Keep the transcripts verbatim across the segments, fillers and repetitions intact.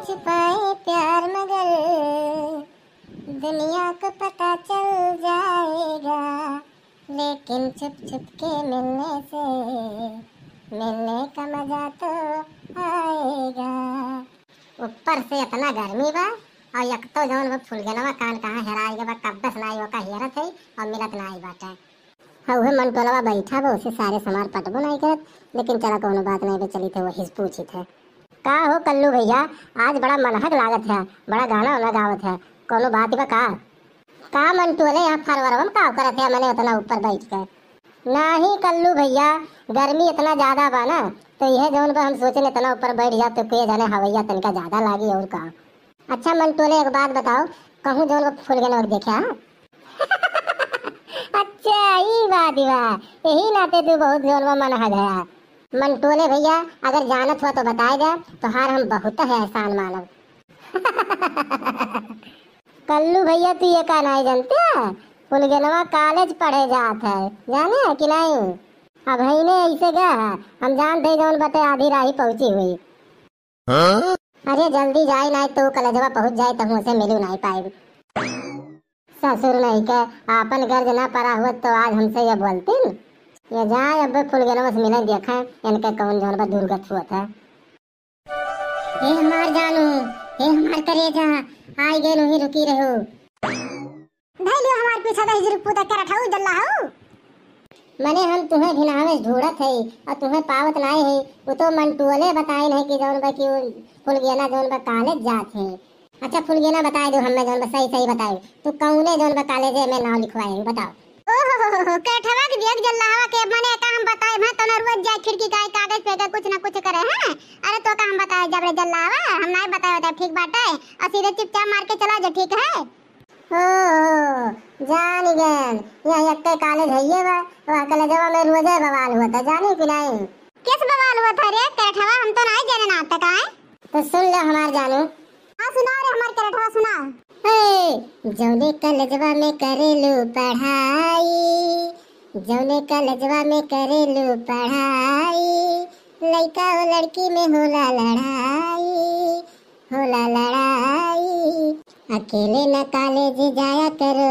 छुपाए प्यार मगर दुनिया को पता चल जाएगा, लेकिन छुप छुप के मिलने से मिलने का मजा तो आएगा। ऊपर से इतना गर्मी बा, और एक तो जौन बा फुलगेनवा कान कहाँ हेराइ गवा, कब्बे से नाई ओका हेरत है और मिलत नाई बाटे। हाँ, उहे मंटोलवा बैठा बा, उसे सारे समार पटबो नाई करत, लेकिन चला कौनो बात नाई बा, चलित है वही से पूछित है। का हो कल्लू भैया, आज बड़ा मनहक लागत है, बड़ा गाना वाना गावत है, कौनो बात बा का? का मंटोले यहाँ फरवरवा में का करत है, मने उतना ऊपर बैठ के? नाही कल्लू भैया, गर्मी इतना ज्यादा बा ना, तो यह जौन बा हम सोचेन इतना ऊपर बैठ जात तो के जाने हवैया तनिका ज्यादा लागी और का। अच्छा मंटोले, एक बात बताओ, कहूँ जौन बा फुलगेनवा के देखे, हाँ? अच्छा, ई बात बा, यही नाते तू बहुत जौन बा मनहक है। मंटोले भैया, अगर जानत हुआ तो बताए दे, तोहार हम बहुत है एहसान मानब। कल्लू भैया, तू ये का नाई जानते है? फुलगेनवा कॉलेज पढ़े जात है, जाने है कि नाई? अब है ने ऐसे गया है, हम जानते हैं जौन बटे आधी राही पहुंची हुई। हाँ? अरे जल्दी जाए, नाई तो कॉलेजवा पहुंच जाए, तो हमसे मिलू नाई पाए। ससुर नहीं के आपन गर्ज ना परा हुआ तो आज हमसे ये बोलतीन। ये जाए अब फुलगेनवा से मिले, देखे इनके कौन जौन बा दुर्गत हुआ था। हे हमार जानू, हे हमार करेजा, आइ गए, नहीं रुकी रहो। धइलियो हमार पीछा दही जुरुक पूता करत हऊ, जल्ला हऊ। मने हम तुहें भिनावे से ढूंढत हई, और तुहें पावत नाई हई। उ तो मंटुअले बताइन है कि जौन बा कि उ फुलगेना जौन बा कॉलेज जात है। अच्छा फुलगेना बताए दो हमें, जौन बा सही सही बताए, तू कौने जौन बा कॉलेज में नाव लिखवाए हई, बताओ। ओहो हो हो हो, केठवा के दिया के जल्लावा के मने का हम बताए, मैं तो रोज जाए खिड़की का कागज पे का कुछ ना कुछ करे हैं। अरे तो का हम बताए जब रे जल्लावा, हम नाई बताए बताए, ठीक बाटे, और सीधे चुपचाप मार के चला जा, ठीक है? ओ, जान गएन, यहाँ यक्के कॉलेज हइये बा, वह कॉलेजवा में रोजे बवाल होता, जानी कि नाई? किस बवाल होता रे केठवा, हम तो नाई जाने ना तक आए। तो सुन ले हमार जानू। हाँ सुना रे हमार केठवा सुना। हे, जौने कॉलेजवा में करेलू पढ़ाई, जौने कॉलेजवा में करेलू पढ़ाई, लइका और लड़की में होला लड़ाई, होला लड़ाई। अकेले न कॉलेज जाया करो,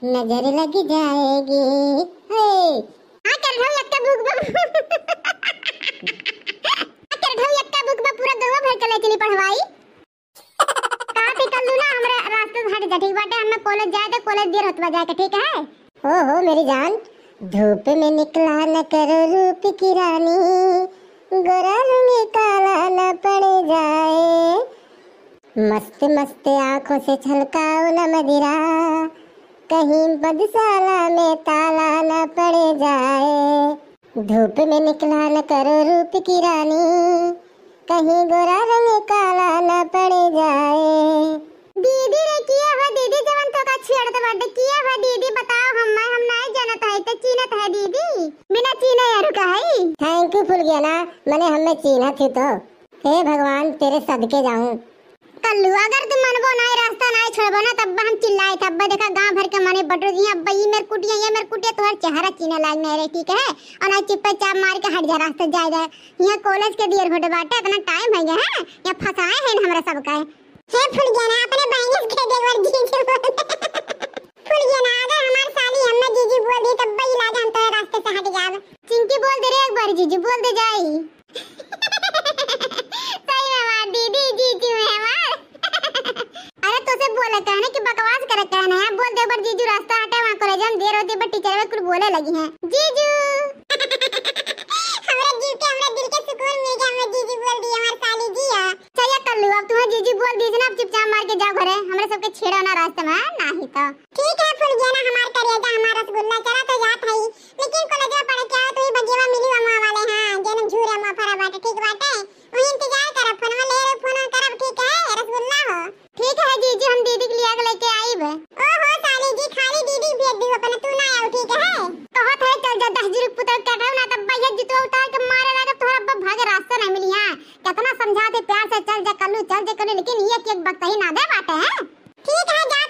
नजर लग जाएगी। हे। हाँ, केठवा यक्का भूख बा। हाँ, केठवा यक्का भूख बा, पूरा गौवा भर के ले चली पढ़वाई। का पी कल्लू ना, हमरे रास्ते से हट जा, ठीक बाटे? हमें कॉलेज जाए दे, कॉलेज देर होत बा जाए के, ठीक है? ओ हो मेरी जान, धूप में निकला न करो रूप की रानी, गोरा रंग काला न पड़ जाए। मस्त मस्त आँखों से छलकाओ न मदिरा, कहीं मधुशाला में ताला न पड़ जाए। धूप में निकला न करो रूप की रानी, कहीं गोरा रंग काला न पड़ जाए। दीदी रे, किया हो दीदी, जवन तोका छेड़त बाटे, किया हो दीदी, बताओ हम्मे, हम नाई जानत है, ते चीन्हत है दीदी, बिना चीन्हे यारू का है। Thank you फुलगेना, मने हम्मे चीन्हत ही तो। हे भगवान, तेरे सदके जाऊं। कल्लू, अगर तू मनबो नाई, रास्ता नाई छोड़बो ना, तब हम चिल्लाए थे, अब्बा देखा गांव भर के मने बटोर दिए, अब्बा ये मेर कुटिया, ये मेर कुटिया, तोहर चेहरा चीन्हे लायक नहीं रहे, ठीक है? और नाई चिप्पे चाप मार के हट जा, रास्ता जाए दे। यहाँ कॉलेज के देर होटे बाटे, इतना टाइम हो गया है, यहाँ फंसाए हैं हमरा सबका। हे फुलगेना, अपने बहिनी से कह दे, एक बार जीजू बोल। फुलगेना, अगर हमार साली हमें जीजू बोल दी, तब बई लागे हम तोरे रास्ते से हट जाब। चिंकी बोल दे रे एक बार जीजू, बोल दे जाई। सही में हमार दीदी जीजू है हमार। अरे तोसे बोले कहने कि बकवास करे कहने हैं, बोल दे एक बार जीजू रास्ता हटे, वहाँ कॉलेज में देर होती, पर टीचर में कुल बोले लगी हैं जीजू। हमरा जीव के, हमरा दिल के सुकून मिल गया, हमरा जीजू बोल दिए, हमार साली जी है। चलिए कल्लू, अब तुम्हें जीजू बोल दी ना, अब चुपचाप मार के जाओ घरे, हमरे सबके छेड़ो ना रास्ते में, हाँ? नाही तो। ठीक है फुलगेना, हमार करेजा, हमार रसगुल्ला, चला तो जात हई, लेकिन कॉलेजवा पढ़ के आओ, तू ही बगियवा मिली वहाँ वाले, हाँ, जेन झूरे वहाँ फरा बाटे, ठीक बाटे? वही इंतजार करब, फोनवा ले रे, फोन करब, ठीक है, रसगुल्ला हो। ठीक है जीजू, हम दीदी के लिए आग लेके आईब। ओहो साली जी, खाली दीदी भेज दी, अपने तू ना आओ, ठीक है? कहत है चल जा, दस जुरुक पुतल कटल ना, तब भैया जुतवा उतार के मारे लागब, तोहरा अब भागे रास्ता नहीं मिली है। कितना समझाते प्यार से, चल जा कल्लू, चल जा कल्लू, लेकिन ये एक वक्त ही ना दे बाटे हैं। ठीक है, जा